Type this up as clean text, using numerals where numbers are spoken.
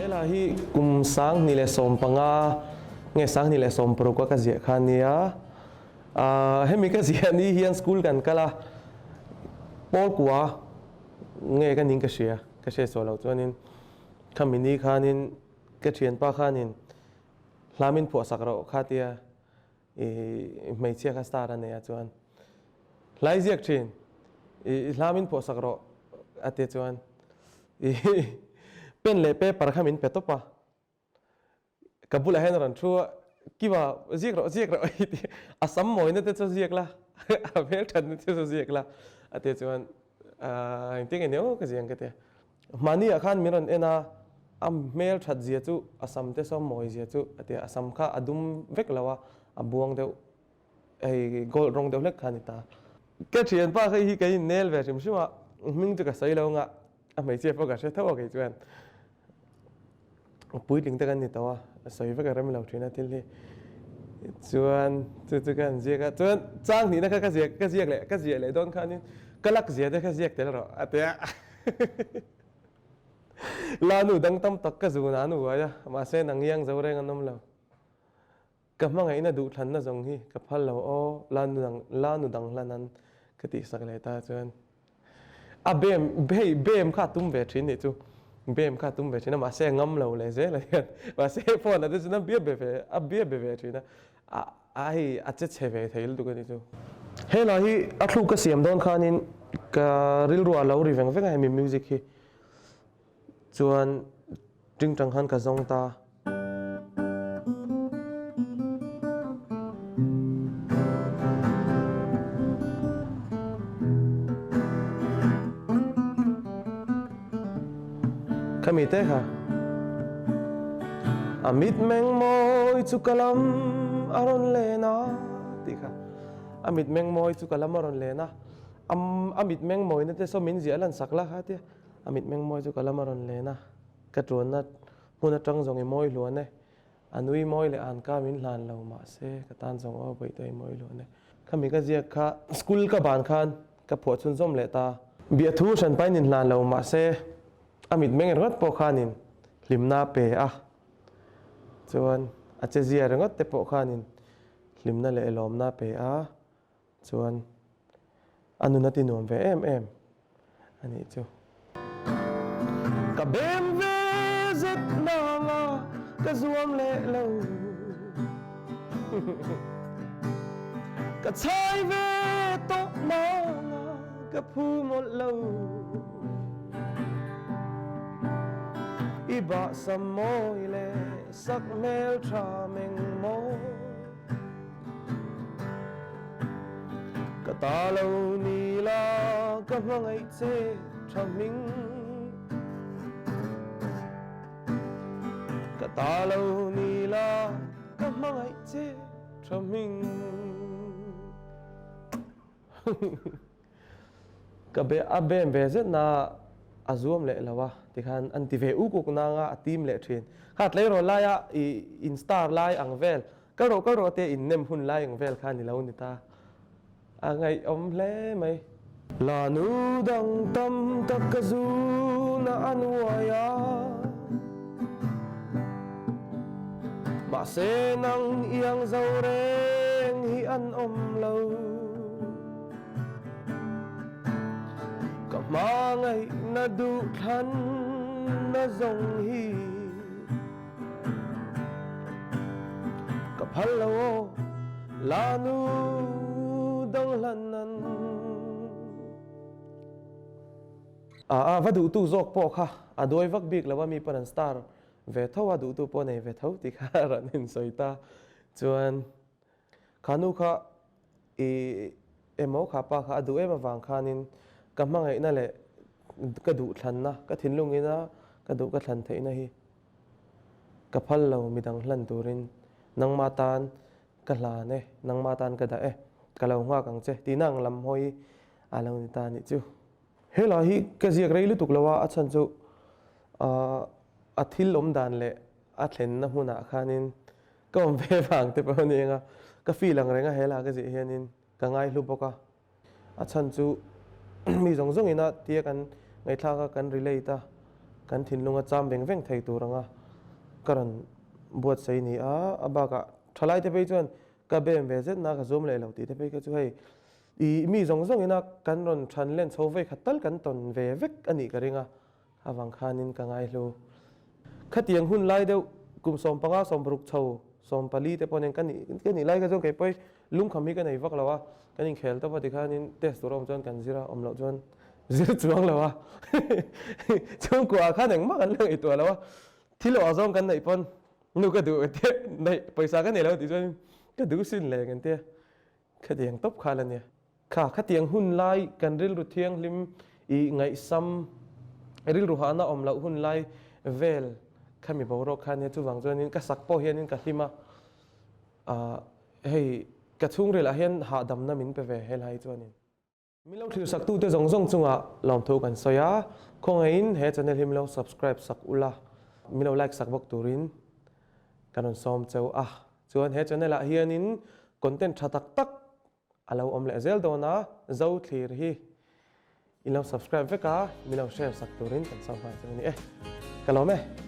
Hela hi kum 2015 nge 2016 a ka ziah kha ania. Hemi ka ziah ni hian school kan kal a, pawl kua nge ka ning ka hria, ka hriat suah loh chuanin khami ni khanin ka thianpa khanin hla min phuah sak roh kha tia i hmeichhia kha star a nei a chuan hlai ziak thin i hla min phuah sak rawh a ti chuan i pen leh paper kha min pe tawp a ka bulah hian a rawn thu a kiva ziak rawh ziak rawh i ti a sam mawina te chu ziak la a hmel thatna te chu ziak la a ti chuan engtin nge ni aw ka ziak ang ka ti a Mahni ah khan min rawn en a, a hmel that zia chu a sam te saw mawi zia chu a ti a, a sam kha a dum vek lo a, a buang deuh hei gold rawng deuh hlek kha a ni ta. Ka thianpa kha hi ka innel ve hrim hrim a, hming chu ka sawi lo anga a hmeichhia pawh ka hre tho a kei chuan puitling te kan ni tawh a, sawi vek a rem lo thin a thil hi. Chuan chu chu ka han ziak a, chuan chang hnihna kha ka ziak ka ziak leh ka ziah leh dawn khanin ka lak zia te kha ziak tel rawh a ti a. La nu dang tam tak ka zun an uai a, mahse nang iang zo reng an awm lo. Ka hmangaihna duhthlanna zawng hi ka phal lo aw, la nu dang la nu dang hlan an ka tihsak leh ta chuan a bem hei bem kha a tum ve thin nih chu, bem kha a tum ve thin a, mahse a ngam lo leh zel a hian mahse phone ah te chuan a bia be ve a bia be ve thin a, a A hei a che chhe ve thei lutuk a nih chu. Hela hi a thluk ka siam dawn khanin ka rilru ah lo ri veng veng a hemi music hi chuan tingtang khan ka zawng ta. Khami te kha a mitmeng mawi chu ka lam a rawn len a tih kha a mitmeng mawi chu ka lam a rawn len a a mitmeng mawina te saw min ziah lan sak la kha tia a mitmeng mawi chu ka lam a rawn len a ka tuanna hmun atang zawng i mawi hluan e a nui mawi leh an ka min hlan lo mahse ka tan zawng aw bawihtei i mawi hluan e khami ka ziak kha school ka ban khan Ka phuah chhunzawm leh ta. Biathu hranpain in hlan lo mahse a mitmeng ringawt pawh khanin hlimna a pe a, chuan a chezia ringawt te pawh khanin hlimna leh lawmna a pe a, chuan a nun a ti nuam ve em em a nih chu. Ka bem ve zet nanga ka zuam leh lo. Ka chhai ve tawh nanga ka phu mawlh lo. I bahsam mawi leh sak hmel tha meng maw. Ka ta lo ni la ka hmangaih che tha hming. Ka ta lo ni la ka hmangaih che tha hming. Ka be a bem ve zet na a zuam leh lo a tikhan an ti ve uk uk nanga a tim leh thin. Kha tleirawl laia i in star lai ang vel Kal rawh kal rawh te in nem hun lai ang vel kha ni lo ni ta. A ngaihawm hle mai. Lanu dang tam tak ka zun a an uai a, mahse nang iang zo reng hi an awm lo. Ka hmangaihna duhthlanna zawng hi. Ka phal lo aw lanu dang hlan nan. A va duhtu zawk pawh kha a duai vak bik lo a mi pawn an star ve tho a duhtu pawh nei ve tho tih kha a rawn insawi ta chuan kha nu kha i emaw kha pa kha a duh em avang khanin ka hmangaihna leh ka duhthlanna ka thinlungina ka duh ka thlan theihna hi Ka phal lo midang hlan turin nangma tan ka hlan e, nangma tan ka dah e, ka lo nghak ang che tihna ang lam hawi a lo ni ta nih chu. Helai hi ka ziak rei lutuk lo a, a chhan chu a thil awm dan leh a thlenna hmunah khanin ka awm ve vang te pawh a ni ang a, ka feel ang reng a helai ka ziah hianin ka ngaihlu bawk a. A chhan chu mi zawng zawng ina tia kan ngaihthlak a, kan relate a, kan thinlung a cham veng veng thei tur anga. ka rawn buatsaih ni a, a bakah thalai te phei chuan ka bem ve zet na ka zuam leh lo tih te phei kha chu hei ih mi zawng zawng ina kan rawn than len chho vei khat tal kan tawn ve vek a nih ka ring a, avang khanin ka ngaihlu. Khatiang hun lai deuh kum 15 60 chho 14 te pawh nen ka nih ka nih lai kha chuan kei pawh hi lungkham hi ka nei vak lo a, kan inkhel tawp a tikhanin test tur a awm chuan kan zir a, awm loh chuan zir chuang lo a chhungkua ah khan engmah kan la ngaihtuah lo a, thil awh zawng kan neih pawn nu ka duh tia neih pawisa ka nei lo tih chuan ka duh sin leh kan tia khatiang tawp kha la nia. Kha khatiang hun lai kan rilru thianghlim i ngaihsam rilru hahna awm loh hun lai vel kha mi boruak kha ania chuvang chuanin ka sak pawh hianin ka hlim a, ah hei ka chhungril ah hian hahdamna min pe ve helai chuanin. Min lo thlir sak tute zawng zawng chungah lawmthu kan sawi a, khawngaihin he channel hi min lo subscribe sak ula, min lo like sak bawk turin kan rawn sawm cheu a, chuan he channel ah hianin content tha tak tak A lo awm leh zel dawn a, Zo thlir hi in lo subscribe vek a, min lo share sak turin kan sawm nghal che a ni e. Ka lawm e.